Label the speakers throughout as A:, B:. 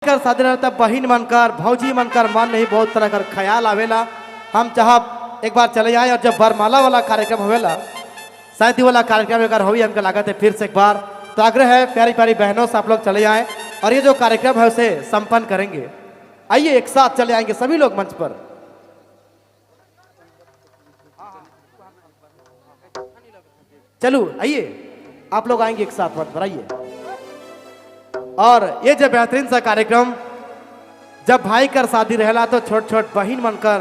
A: कर शादी रहता बहिन मन कर, भौजी मन कर मन नहीं बहुत तरह कर ख्याल आवेला। हम चाहब एक बार चले आए और जब बरमाला वाला कार्यक्रम होवेला, शादी वाला कार्यक्रम अगर होई, हमको लागत है फिर से एक बार तो आग्रह है प्यारी प्यारी बहनों से आप लोग चले आए और ये जो कार्यक्रम है उसे संपन्न करेंगे। आइए, एक साथ चले आएंगे सभी लोग मंच पर। चलो आइए, आप लोग आएंगे एक साथ मंच पर, आइए। और ये जो बेहतरीन सा कार्यक्रम, जब भाई कर शादी रहला तो छोट छोट बहिन मन कर,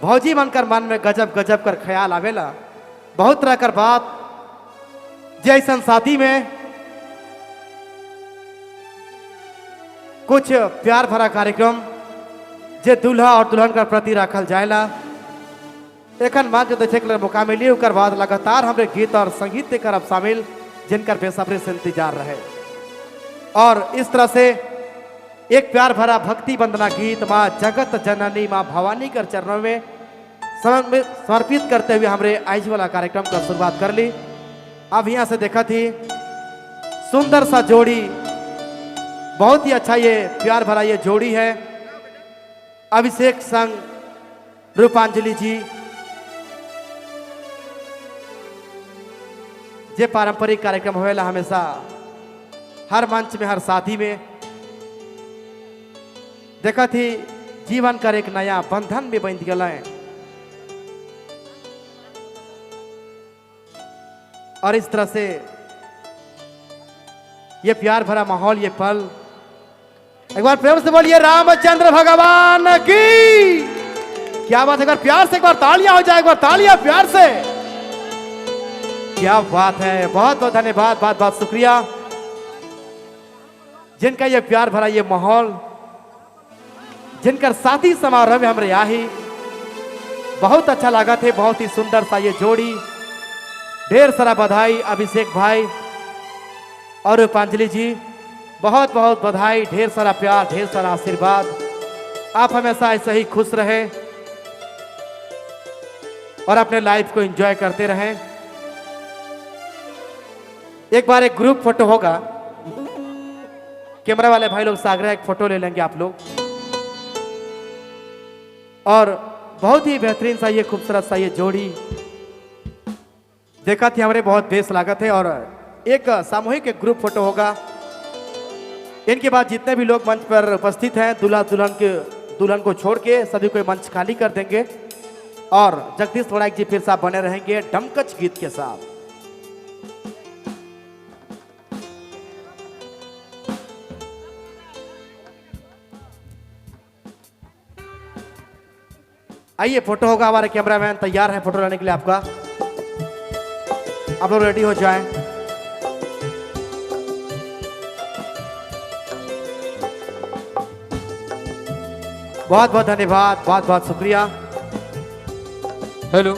A: भौजी मन कर मन में गजब गजब कर ख्याल आवेला, बहुत तरह कर बात। जैसन शादी में कुछ प्यार भरा कार्यक्रम जे दूल्हा और दुल्हन का प्रति रखल जाएला, एखन मान जो देखे के मौका मिली। ओकर बाद लगातार हमरे गीत और संगीत के करब शामिल, जिनकर बेसब्री से इंतजार रहे। और इस तरह से एक प्यार भरा भक्ति वंदना गीत माँ जगत जननी माँ भवानी कर चरणों में समर्पित करते हुए हमरे आज वाला कार्यक्रम का शुरुआत कर ली। अब यहाँ से देखा थी सुंदर सा जोड़ी, बहुत ही अच्छा ये प्यार भरा ये जोड़ी है, अभिषेक संग रूपांजलि जी। जे पारंपरिक कार्यक्रम होवेला हमेशा हर मंच में, हर शादी में देखा थी, जीवन कर एक नया बंधन भी बंध गए। और इस तरह से ये प्यार भरा माहौल, ये पल, एक बार प्रेम से बोलिए रामचंद्र भगवान की। क्या बात है, एक बार प्यार से एक बार तालियां हो जाए, एक बार तालियां प्यार से। क्या बात है, बहुत बहुत धन्यवाद, बहुत बहुत शुक्रिया जिनका ये प्यार भरा ये माहौल, जिनका शादी समारोह में हमरे आही बहुत अच्छा लगा थे। बहुत ही सुंदर सा ये जोड़ी, ढेर सारा बधाई अभिषेक भाई और रूपांजलि जी, बहुत बहुत बधाई, ढेर सारा प्यार, ढेर सारा आशीर्वाद। आप हमेशा ऐसे ही खुश रहें और अपने लाइफ को एंजॉय करते रहें। एक बार एक ग्रुप फोटो होगा, कैमरा वाले भाई लोग से आग्रह एक फोटो ले लेंगे आप लोग। और बहुत ही बेहतरीन सा ये खूबसूरत सा ये जोड़ी देखा थी हमारे, बहुत बेस लागत है। और एक सामूहिक एक ग्रुप फोटो होगा। इनके बाद जितने भी लोग मंच पर उपस्थित हैं, दूल्हा दुल्हन के दुल्हन को छोड़ के सभी को मंच खाली कर देंगे और जगदीश वड़ाइक जी फिर साहब बने रहेंगे डमकच गीत के साथ। आइए, फोटो होगा, हमारे कैमरामैन तैयार हैं फोटो लेने के लिए आपका। आप लोग रेडी हो जाएं। बहुत बहुत धन्यवाद, बहुत बहुत शुक्रिया।
B: हेलो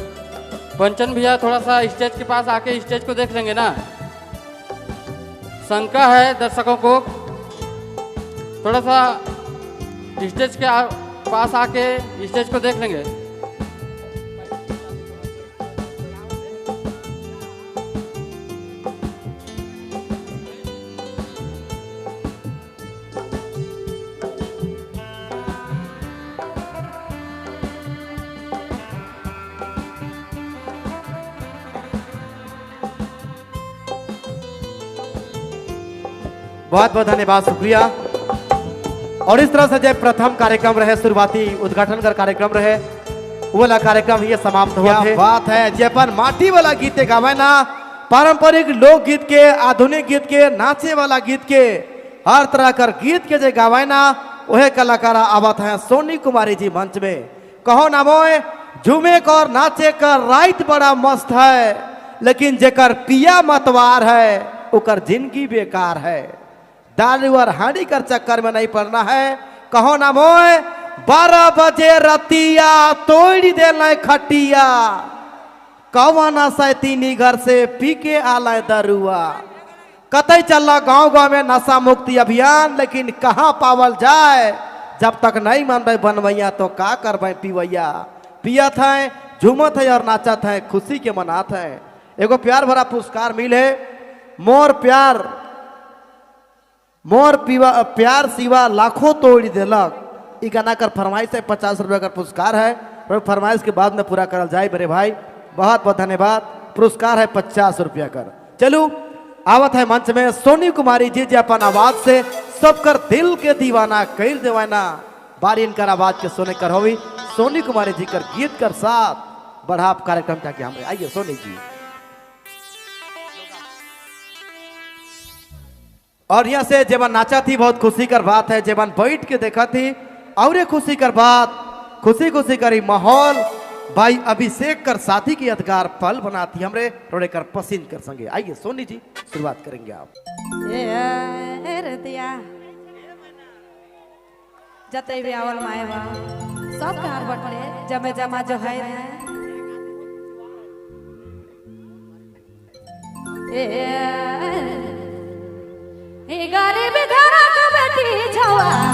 B: पंचन भैया, थोड़ा सा स्टेज के पास आके स्टेज को देख लेंगे ना, शंका है दर्शकों को, थोड़ा सा स्टेज के पास आके स्टेज को देख लेंगे।
A: बहुत बहुत धन्यवाद, शुक्रिया। और इस तरह से जब प्रथम कार्यक्रम रहे, शुरुआती उद्घाटन का कार्यक्रम रहे, वो वाला कार्यक्रम ये समाप्त हुआ। क्या बात है, जे अपन माटी वाला गीत गावे ना, पारंपरिक लोक गीत के, आधुनिक गीत के, नाचे वाला गीत के, हर तरह कर गीत के जे गावे ना, वह कलाकार आवत हैं सोनी कुमारी जी मंच में। कहो ना मोए, झूमे कर नाचे कर रात बड़ा मस्त है, लेकिन जेकर पिया मतवार है उकर जिंदगी बेकार है। दारू और हानि कर चक्कर में नहीं पड़ना है। कहो ना मोए, 12 बजे रतिया तोड़ दे खटिया, कौना सैतीनी घर से पी के आला दरुआ। कतई चल गांव गांव में नशा मुक्ति अभियान, लेकिन कहाँ पावल जाए जब तक नहीं मनबे बनवैया तो का करबे पीवैया। पियत है, झूमत है और नाचत है, खुशी के मनात है। एगो प्यार भरा पुरस्कार मिले, मोर प्यार मोर पीवा प्यार सिवा लाखों तोड़ देलक। ई गाना कर फरमाइश है, 50 रुपया का पुरस्कार है और फरमाइश के बाद में पूरा करल जाए मेरे भाई। बहुत बहुत धन्यवाद। पुरस्कार है 50 रुपया कर। चलू आवत है मंच में सोनी कुमारी जी, जे अपन आवाज से सबकर दिल के दीवाना कैल दीवाना। बारी इनकर आवाज के सोने कर होवी सोनी कुमारी जी कर गीत कर साथ बढ़ाव कार्यक्रम का हमरे। आइए सोनी जी। और यहाँ से जेबन नाचा थी बहुत खुशी कर बात है, जेबन बैठ के देखा थी और ये खुशी कर बात, खुशी खुशी करी माहौल भाई अभिषेक कर साथी की यादगार पल बनाती हमरे रोड़े कर पसंद कर संगे। आइए सोनी जी शुरुआत करेंगे आप।
C: जते भी आवल माए बा सब कहार बटले जमे जमा जो है ए गरीब घर का बेटी छवा।